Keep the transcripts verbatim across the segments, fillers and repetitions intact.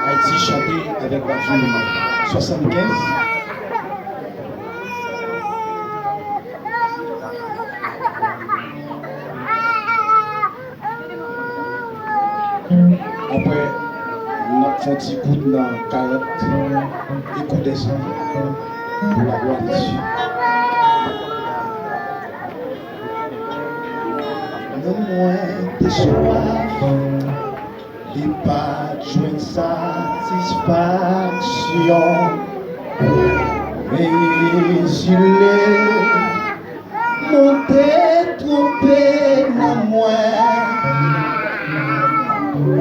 Ayiti chante avèk Badiou swasannkenz. Apre, n ap fè yon ti kout nan karant Eko dè San pou laglwa de Dye. Nanm mwen te swaf, li pa t jwenn satisfaksyon. Men rezile, mwen te twonpe nanm mwen.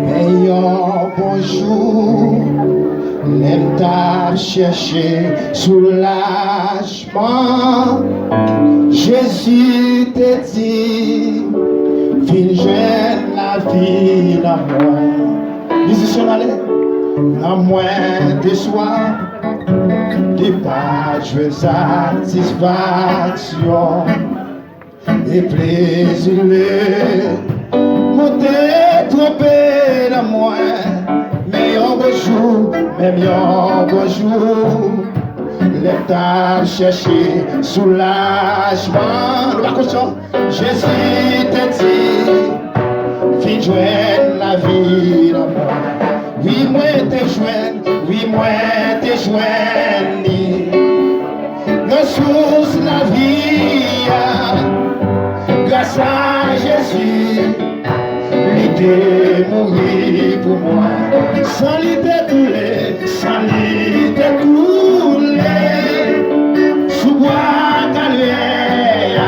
Men yon bon jou, lè m t ap chèche soulajman, Jezi te di, vin jwenn lavi nan mwen. Mizisyen, ale. Nanm mwen te swaf, li pa t jwenn satisfaksyon. E plezi li, mwen te twonpe nanm mwen. Men yon bon jou, menm yon bon jou, lè m t ap chèche soulajman, nou pa konn sa? Jezi te di, vin jwenn lavi nan mwen. Wi, mwen te jwenn, wi, mwen te jwenn li. Nan sous lavi a, gras a Jezi, li te mouri pou mwen. San li te koule, san li te koule sou bwa Kalvè a.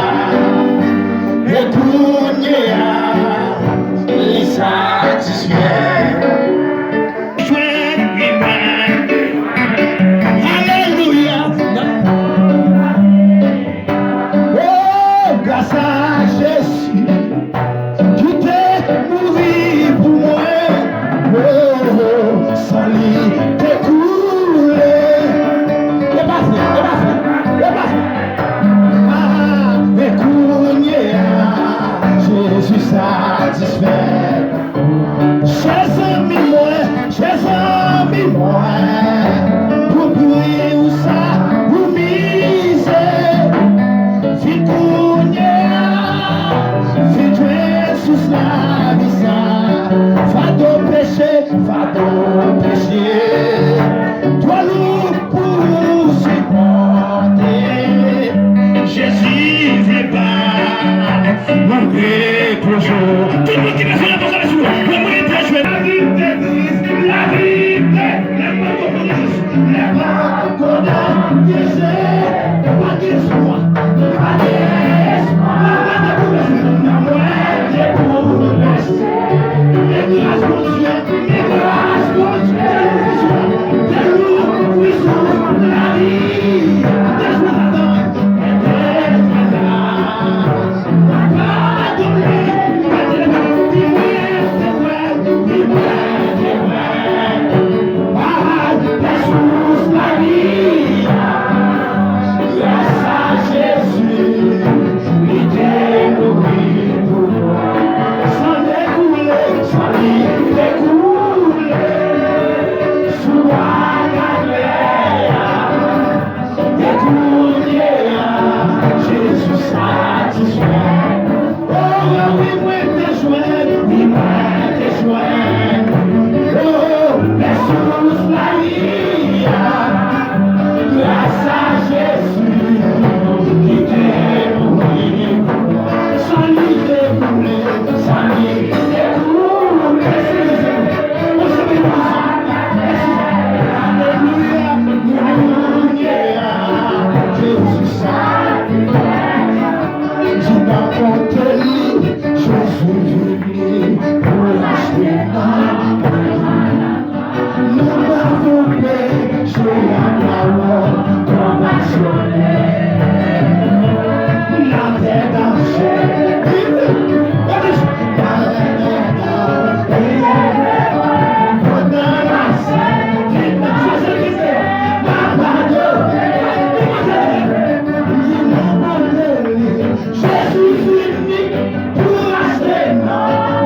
E kounye a, li satisfè. Jwenn li mwen. Alelouya. Oh, gras a Jezi ki te mouri pou mwen. Oh, san li te koule. E pa vre, e pa vre, e pa vre. Ah, men kounye a, Jezi satisfè. Chè zanmi mwen, chè zanmi mwen, pou pri ou sa ou mize. Vin kounye a, vin jwenn sous lavi sa. Fado peche, fado peche, twò lou pou sipòte. Jezi vle ba nou repoze. Tout moun ki bezwen levanjil, lè mwen te jwenn. Lavi te tris, lavi te, lè mwen te tris, lè pa konan Jezi, pa gen espwa, pa gen espwa, pa gen espwa, nan mwen te bouleves. Men gras Bondye, men gras Bondye, te lou, te lou, pwisans, lavi, te jwenn ladan, te jwenn la. E kounye a, Jezi satisfè. Oh, wi, mwen te jwenn, wi, mwen te jwenn. Oh, resous lavi a, gras a Jezi ki te mouri pou mwen. San li te koule, san li te koule. Mèsi, Jezi. Mèsi, Jezi. Alelouya. Kounye a, Jezi sa. Di pa konte li, Jezi vini pou achte nanm. Nou pa konpe, se la pawòl konpasyone. Latè danse. Jezi vini pou achte nanm.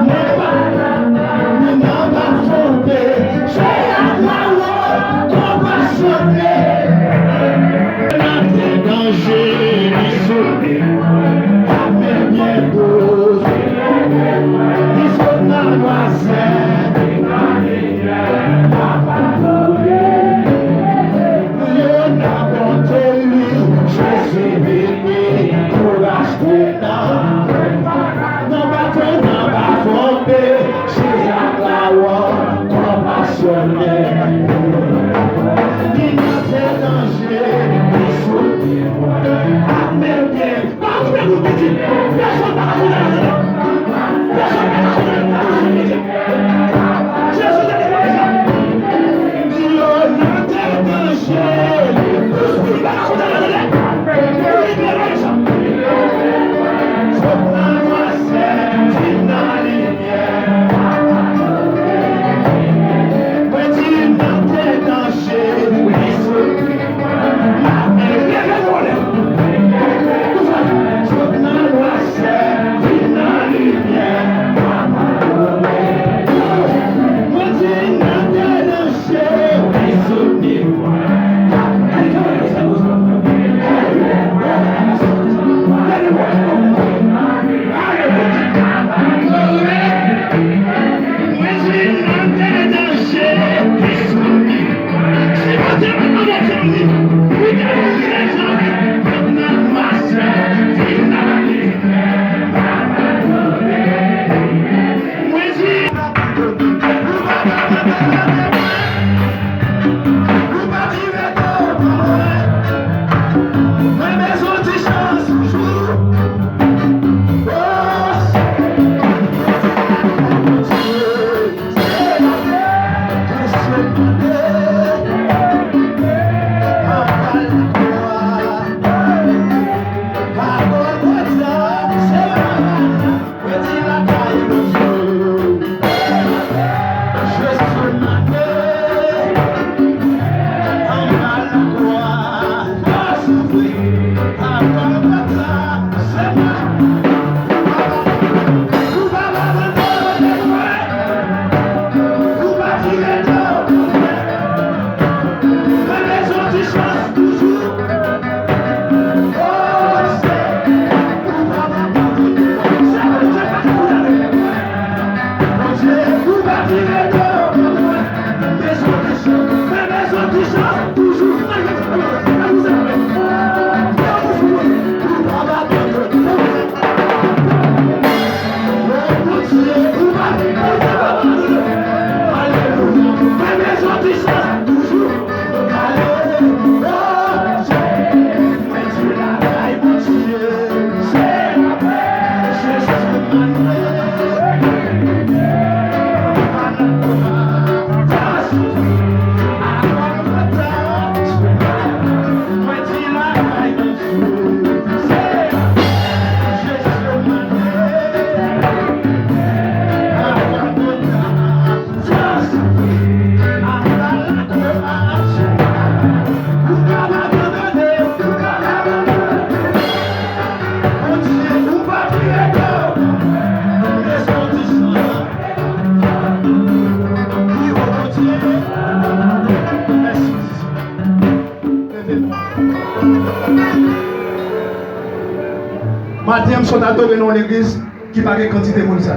Maten an, m sot adore nan yon legliz ki pa gen kantite moun sa.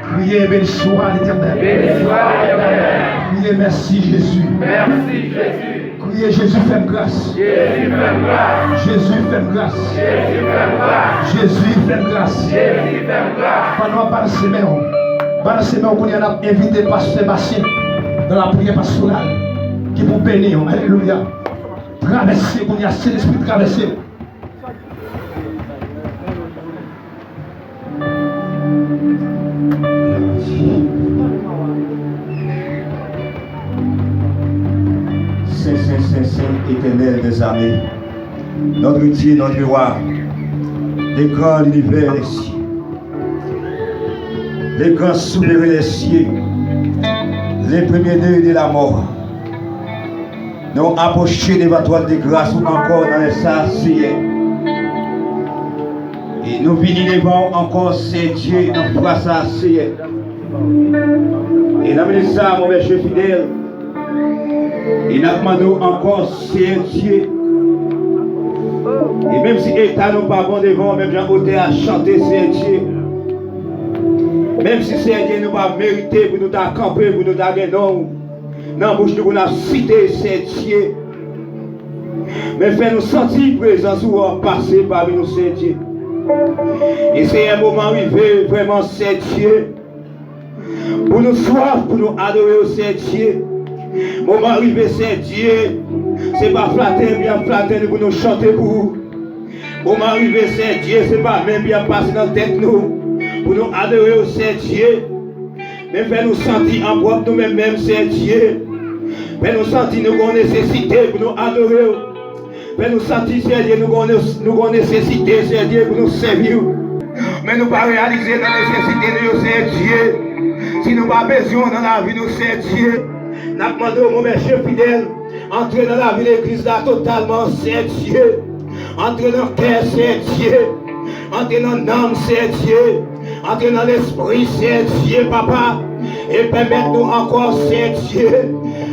Kriye, beni swa Letènèl. Kriye, mèsi Jezi. Kriye, Jezi fè m gras. Jezi fè m gras. Jezi fè m gras. Pandan w ap balanse men w, balanse men w kounye a, n ap envite pastè Bastien nan lapriyè pastoral ki pou beni w. Alelouya. Travèse kounye a, Sentespri travèse. Saint, saint, saint, saint, Éternel des armées, notre Dieu, notre roi, le grand de l'univers, les cieux, le grand souverain des cieux, le premier-né de la mort. Nou apwoche devan twòn de gras ou ankò nan lè sa a, Seyè. E nou vini devan w ankò, Seyè Dye, nan fwa sa a, Seyè. E nan minit sa a, mon bèche fidèl, e n ap mande w ankò, Seyè Dye. E menm si eta nou pa bon devan w, menm jan otè a chante, Seyè Dye. Menm si, Seyè Dye, nou pa merite pou nou ta kanpe, pou nou ta gen non w nan bouch nou pou n ap site, Seyè Dye. Men fè nou santi prezans ou ap pase pami nou, Seyè Dye. E Seyè, moman rive vrèman, Seyè Dye, pou nou swaf, pou nou adore w, Seyè Dye. Moman rive, Seyè Dye, se pa flatè epi y ap flatè nou pou nou chante pou ou. Moman rive, Seyè Dye, se pa men epi y ap pase nan tèt nou pou nou adore w, Seyè Dye. Men fè nou santi anpwòp nou menm menm, Seyè Dye. Fè nou santi nou gon nesesite pou nou adore w. Fè nou santi, Seyè Dye, nou gon nes-, nou gon nesesite, Seyè Dye, pou nou sèvi w. Men nou pa reyalize nan nesesite nou yo, Seyè Dye, si nou pa bezwen w nan lavi nou, Seyè Dye. N ap mande w, mon bèche fidèl, antre nan lavi legliz la totalman, Seyè Dye. Antre nan kè, Seyè Dye. Antre nan nanm, Seyè Dye. Antre nan lespri, Seyè Dye, papa. E pèmèt nou ankò, Seyè Dye.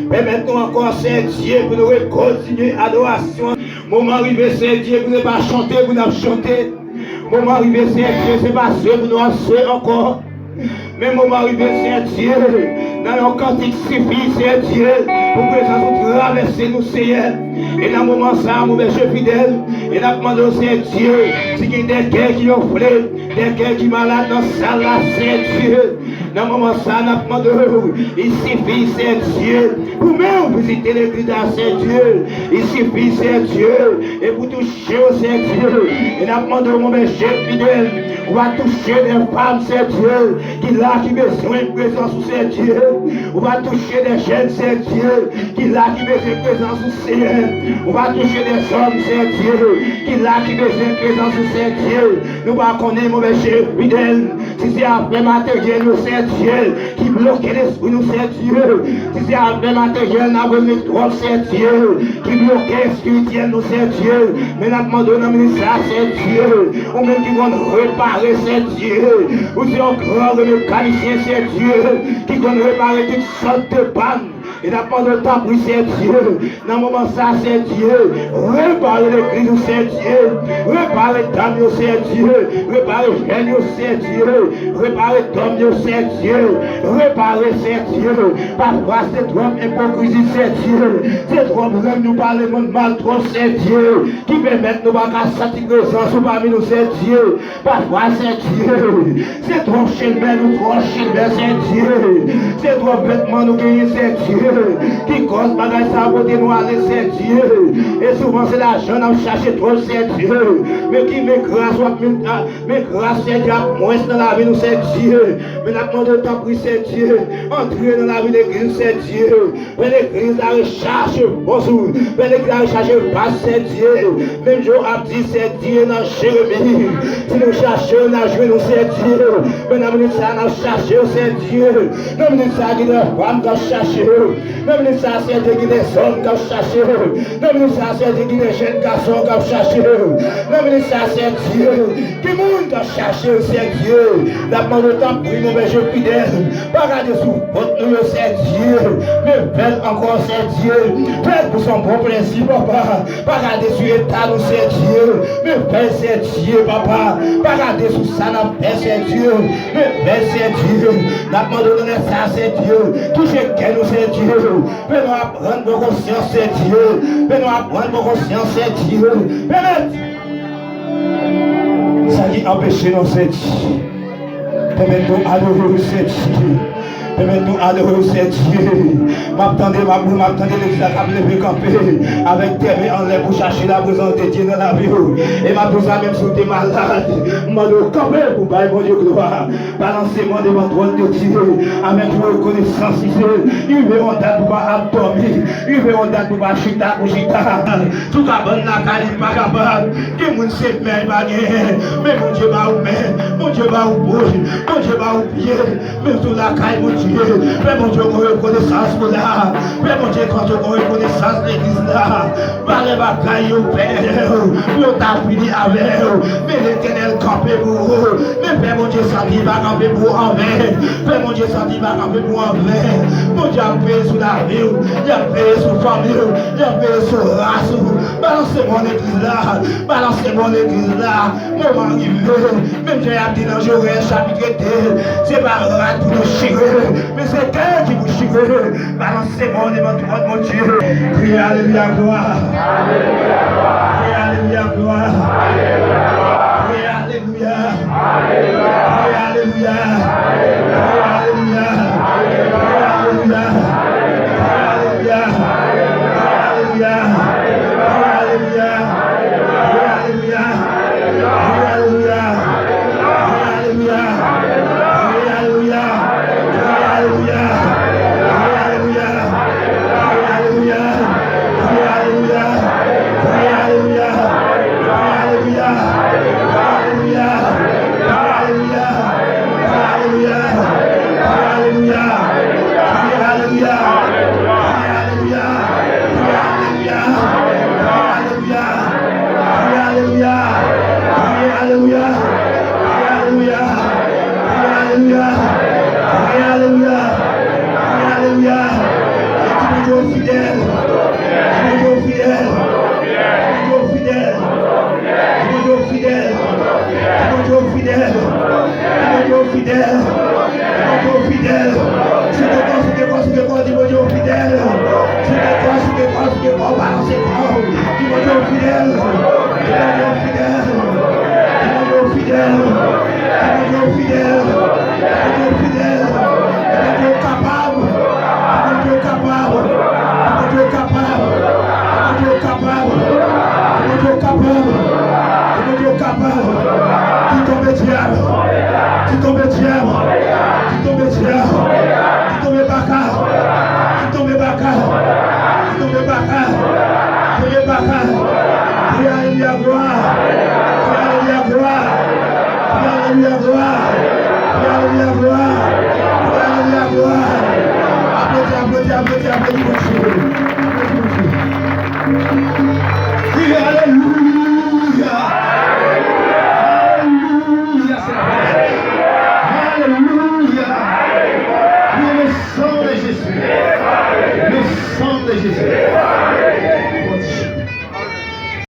Pèmèt nou ankò, Seyè Dye, pou nou rekontinye adorasyon. Moman rive, Seyè Dye, pou nou pa chante, pou n ap chante. Moman rive, Seyè Dye, se pa swe pou nou ap swe ankò. Men moman rive, Seyè Dye, nan yon kantik sifi, Seyè Dye, pou prezans ou travèse nou, Seyè. E nan moman sa a, mon bèche fidèl, e n ap mande w, Seyè Dye, si gen de kè ki anfle, de kè ki malad nan sal la, Seyè Dye, nan moman sa a, n ap mande w, il sifi, Seyè Dye, pou men w vizite legliz la, Seyè Dye, il sifi, Seyè Dye, e pou touche yo, Seyè Dye. E n ap mande w, mon bèche fidèl, ou va touche de fanm, Seyè Dye, ki la, ki bezwen prezans ou, Seyè Dye. Ou va touche de jèn, Seyè Dye, ki la, ki bezwen prezans ou, Seyè. Ou va touche de zòm, Seyè Dye, ki la, ki bezwen prezans ou, Seyè Dye. Nou pa konnen, mon bèche fidèl, si se afè materyèl yo, Seyè Dye, ki bloke lespri nou, Seyè Dye. Si se afè materyèl n ap renmen twòp, Seyè Dye, ki bloke espirityèl nou, Seyè Dye. Men n ap mande w nan minit sa a, Seyè Dye, ou menm ki konn repare, Seyè Dye. Ou se yon gran remekanisyen, Seyè Dye, ki konn repare tout sòt de pàn. E n ap mande w, tanpri, Seyè Dye, nan moman sa a, Seyè Dye, repare legliz ou, Seyè Dye. Repare dam yo, Seyè Dye. Repare jèn yo, Seyè Dye. Repare dòm yo, Seyè Dye. Repare, Seyè Dye. Pafwa, se twòp ipokrizi, Seyè Dye. Se twòp lang nou pale moun mal twòp, Seyè Dye, ki pèmèt nou pa ka santi prezans ou pami nou, Seyè Dye. Pafwa, Seyè Dye, se twòp chelbè nou twòp chelbè, Seyè Dye. Se twòp vètman nou genyen, Seyè Dye, ki kòz bagay sa a pote nou ale, Seyè Dye. E souvan se lajan n ap chache twòp, Seyè Dye. Men ki men gras w ap men, men gras, Seyè Dye, ap mwens nan lavi nou, Seyè Dye. Men n ap mande w, tanpri, Seyè Dye, antre nan lavi legliz, Seyè Dye. Fè legliz la rechache fòs ou. Fè legliz la rechache fas, Seyè Dye. Menm jan w ap di, Seyè Dye, nan Jeremi, si nou chache w, n a jwenn ou, Seyè Dye. Men nan minit sa a, n ap chache w, Seyè Dye. Nan minit sa a, gen de fanm k ap chache w. Nan minit sa a, Seyè Dye, gen de zòm k ap chache w. Nan minit sa a, Seyè Dye, gen de jèn gason k ap chache w. Nan minit sa a, Seyè Dye, gen moun k ap chache w, Seyè Dye. N ap mande w, tanpri, mon bèche fidèl, pa gade sou vant nou yo, Seyè Dye, men fè l ankò, Seyè Dye. Fè l pou se yon bon plezi, papa. Pa gade sou eta nou, Seyè Dye, men fè l, Seyè Dye, papa. Pa gade sou sa n ap fè, Seyè Dye, men fè l, Seyè Dye. N ap mande w nan lè sa a, Seyè Dye, touche kè nou, Seyè Dye. Fè nou aprann pran konsyans, Seyè Dye. Fè nou aprann pran konsyans, Seyè Dye. Pèmèt sa ki anpeche nou, Seyè Dye. Pèmèt nou adore w, Seyè Dye. Pèmèt nou adore w, Seyè Dye. M ap tande, m ap, m ap tande legliz la k ap leve kanpe avèk de men anlè pou chache laprezans de Dye nan lavi w. E m ap di w sa menm si w te malad. M mande w kanpe pou bay Bondye glwa. Balanse men w devan twòn de Dye avèk yon rekonesans, Seyè. Rive yon dat pou pa ap dòmi. Rive yon dat pou pa chita pou chita. Sou kabann lakay li pa kapab. Gen moun se men li pa genyen. Men Bondye ba ou men. Bondye ba ou bouch. Bondye ba ou pye. Men sou lakay Bondye. Fè Bondye gon rekonesans pou la. Fè Bondye kontan gon rekonesans legliz la. Malè bagay yo pè, yo ta fini avè w. Men Letènèl kanpe pou ou. Men fè Bondye santi li pa kanpe pou ou anven. Fè Bondye santi li pa kanpe pou ou anven. Bondye ap veye sou lavi w. Li ap veye sou fanmi w. Li ap veye sou ras ou. Balanse men w legliz la. Balanse men w legliz la. Moman rive. Menm jan y ap di nan Joel chapit de, se pa rad pou nou chire, men se kè ki pou chire. Balanse men w devan twòn Bondye. Kriye alelouya, glwa. Kriye alelouya, glwa. Kriye alelouya. Kriye alelouya. fidèl. Di Bondye w fidèl. Souke kò, souke kò, souke kò, di Bondye w fidèl. Souke kò, souke kò, souke kò, balanse kò w. Di Bondye w fidèl. Di Bondye w fidèl. Di Bondye w fidèl. Di Bondye w fidèl. Di Bondye w fidèl. Di Bondye w kapab. Di Bondye w kapab. Di Bondye w kapab. Di Bondye w kapab. Di Bondye w kapab. Di Bondye w kapab. Di tonbe dyab. Di tonbe dyab. Di tonbe dyab. Di tonbe baka. Di tonbe baka. Di tonbe baka. Tonbe baka. Di alelouya glwa. Di alelouya glwa. Di alelouya glwa. Di alelouya glwa. Di alelouya glwa. Aplodi, aplodi, aplodi, aplodi Bondye. Aplodi Bondye.